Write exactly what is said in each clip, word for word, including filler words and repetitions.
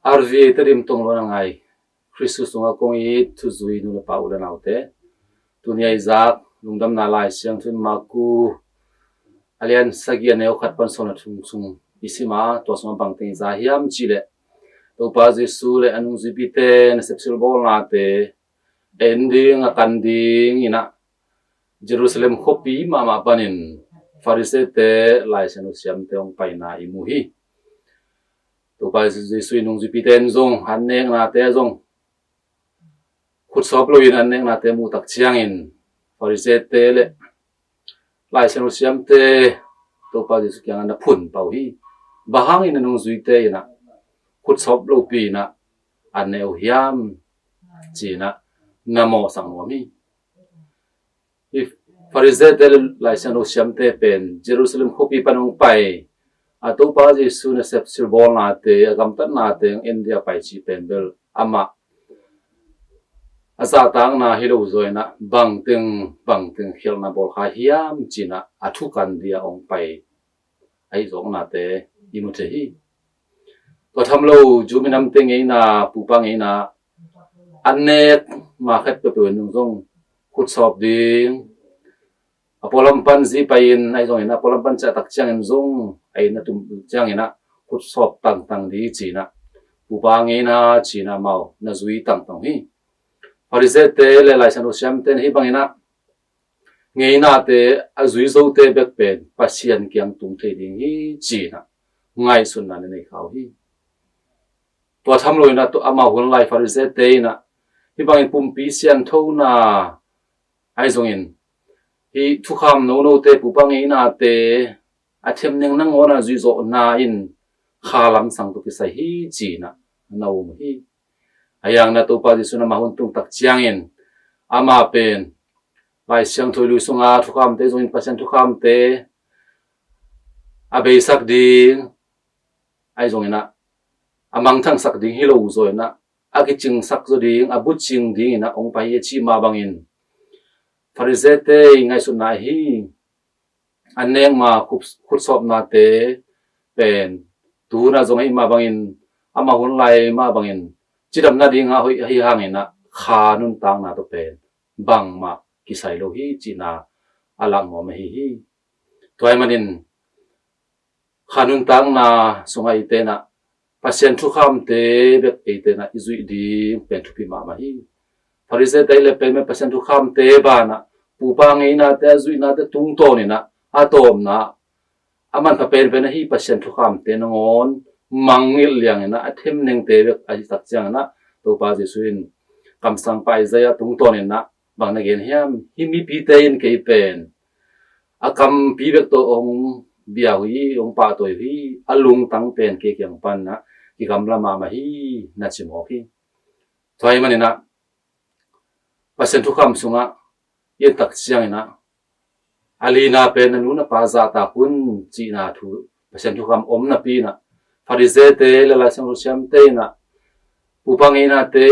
R V A Tedim tong lo na ngai, Kristus tungah kong it thuzui nu le pa u le naute, tuni a i zak lungdamna Lai Siangtho in Marku a lian sagih a neu khat pan sawm le thum sung i sim a, tua sungah bangteng i za hiam cih leh, Topa Jesu le a nungzuipite nasep silbawlnate en ding a kan ding in ah Jerusalem khuapi mahmah panin Farisee-te, Lai Siangtho siamte hong paina i mu hi. Topa Jesu i nungzuipite in zong an neknate zong khutsawp loin an neknate muh tak ciangin Farisee-te le Lai Siangtho siamte Topa Jesu kiangah na phun pah uh hi. Bang hangin na nungzuite in ah khutsawp lopi in ah an ne uh hiam, ci-in ah na mawhsak nuam hi. Hih Farisee-te le Lai Siangtho siamte pen Jerusalem khuapi pan hong pai a, Topa Jesu nasep silbawlnate, a gamtatnate hong en dia pai cih pen bel amah a zahtakna hi lo zaw in ah bangteng bangteng khialhna bawl kha hiam ci-in ah a thukan dia hong pai ahi zawknate i mu thei hi. Tua tham lo Jew minamte ngeina, pupa ngeina, an nek ma khat peuhpeuh in zong khutsawp ding, a pualam pan zi pai-in ahi zongin a pualam pan ciah tak ciangin zong a inn a tum ciangin ah khutsawp tangtang ding ci-in ah pupa ngeina ci-in ah amau na zui tangtang hi. Farisee-te le Lai Siangtho siamte in hih bangin ah ngeinate a zui zote bek pen Pasian kiang tung thei ding hi ci-in ah ngaihsutna na nei kha uh hi. Tua tham lo in ah amau hun lai Farisee-te in ah hih bangin pumpi sianthona ahi zongin hih thukham nonote, pupa ngeinate a themneng nangawn a zuihzawhna in kha lamsang tawh kisai hi ci-in ah na um uh hi. Ahi hangin ah Topa Jesu in amah hun tung tak ciangin amah pen Lai Siangtho lui sunga thukhamte zongin Pasian thukhamte a beisak ding ahi zongin ah a mangthangsak ding hi lo zaw in ah a kicingsak zaw ding, a bucing dingin ah hong pai hi a cih mah bangin Farisee-te i ngaihsutna hi. An nek ma khutsawpnate pen tu hun ah zong ahi mah bangin, amah hun lai mah bangin cidam nading a hoih ahi hangin ah kha nuntakna tawh pen bangmah kisai lo hi cihna a lak nuam ahi hi. Tua ahih manin kha nuntakna sungah eite in ah Pasian thukhamte bek eite in ah i zuih ding pen thupi mahmah hi. Farisee-te le pen Pasian thukhamte banah pupa ngeinate a zuihnate tungtawn in ah a tawpna a manpha penpen ahi Pasian thukhamte nangawn mangngilh liang in ah a themnengte bek ahi tak ciangin ah Topa Jesu in kamsangpa Isaiah tungtawn in ah bang na gen hiam? Hih mipite in kei pen a kampi bek tawh hong bia uh hi, hong pahtawi uh hi, a lungtang pen kei kiang pan ah kigamla mahmah hi, na ci mawk hi. Tua ahih manin ah Pasian thukham sungah i en tak ciangin ah a lina pen na nu na pa zahtak un cihna thu Pasian thukham om napi in ah Farisee-te le Lai Siangtho siamte in ah pupa ngeinate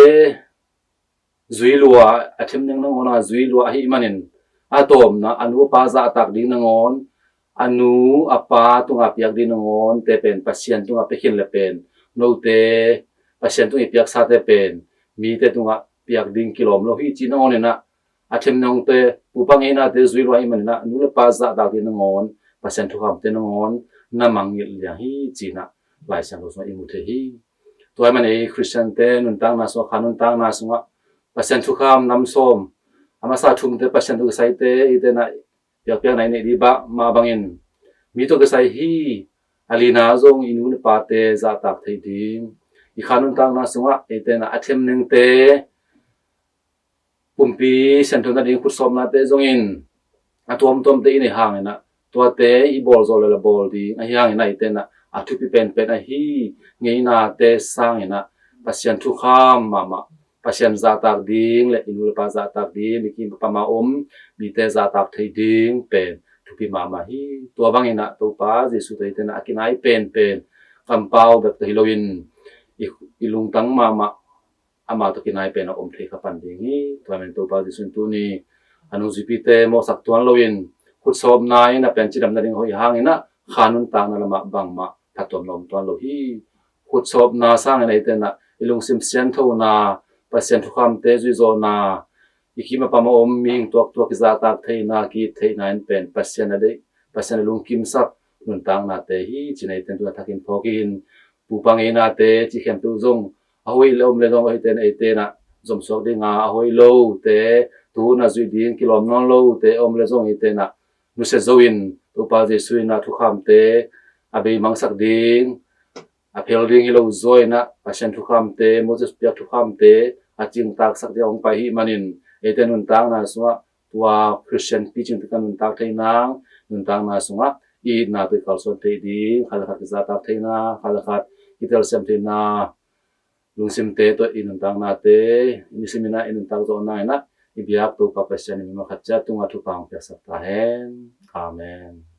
zui lua, a themneng nangawn a zui lua ahih manin a tawpna a nu a pa zahtak ding nangawn, a nu a pa tungah piak ding nangawn te pen Pasian tungah pia khin le pen note Pasian tungah i piaksate pen mite tungah piak ding kilawm lo hi cih nangawn in ah a themnengte, pupa ngeinate zui lua ahih manin ah nu le pa zahtak ding nangawn Pasian thukhamte nangawn na mangngilh liang hi cihna Lai Siangtho sungah i mu thei hi. Tua ahih manin ei Khristiante nuntakna sungah, kha nuntakna sungah Pasian thukham nam sawm, a masa thumte Pasian tawh kisaite eite in ah piakpiakna i neih ding bang mah bangin mi tawh kisai hi, a lina zong i nu le pate zahtak theih ding, i kha nuntakna sungah eite in ah a themnengte, pumpi sianthona ding khutsawpnate zongin a tuamtuamte i neih hangin ah tuate i bawl zawh le la bawl ding ahi hangin ah eite in ah a thupi penpen ahi ngeinate sangin ah Pasian thukham mahmah, Pasian zahtak ding le i nu le pa zahtak ding, mikim pama om mite zahtak thei ding pen thupi mahmah hi. Tua bangin ah Topa Jesu tawh eite in ah a kinai penpen kampau bek tawh hi loin i, i lungtang mahmah amah tawh kinai pen a om thei kha pan ding hi. Tua ahih manin Topa Jesu in tuni a nungzuipite mawhsak tuan loin khutsawpna in a pen cidam nading hoih hangin ah kha nuntakna lamah bangmah phattuamna om tuan lo hi. Kutsawpna sangin eite in ah i lungsim sianthona, Pasian thukhamte zuihzawhna, i kim a pam a om mihing tuaktuak i zahtak theihna, ki-it theihna in pen Pasian a deih, Pasian a lungkimsak nuntaknate hi ci-in eite in tu-in a thakin phawk in, pupa ngeinate cih khempeuh zong a hoih le om le zong eite in, eite in ah zomsuak ding a, a hoih lote, tu hun a zuih ding kilawm nawn lote a om le zong eite in ah nusia zo in, Topa Jesu in ah thukhamte a beimangsak ding, a phel ding hi lo zaw in ah Pasian thukhamte, Moses piak thukhamte a cingtaksak ding a hong pai ahih manin, eite nuntakna sungah tua Khristian picing te ka nuntak thei nang, nuntakna sungah i itna tawh i kalsuan theih ding, khat le khat kizahtak theihna, khat le khat kitelsiam theihna, lungsimte tawh i nuntaknate, i nisim in ah i nuntak zawhna in ah i biak Topa Pasian in mimal khat ciat tungah thupha hong piaksak ta hen. Amen.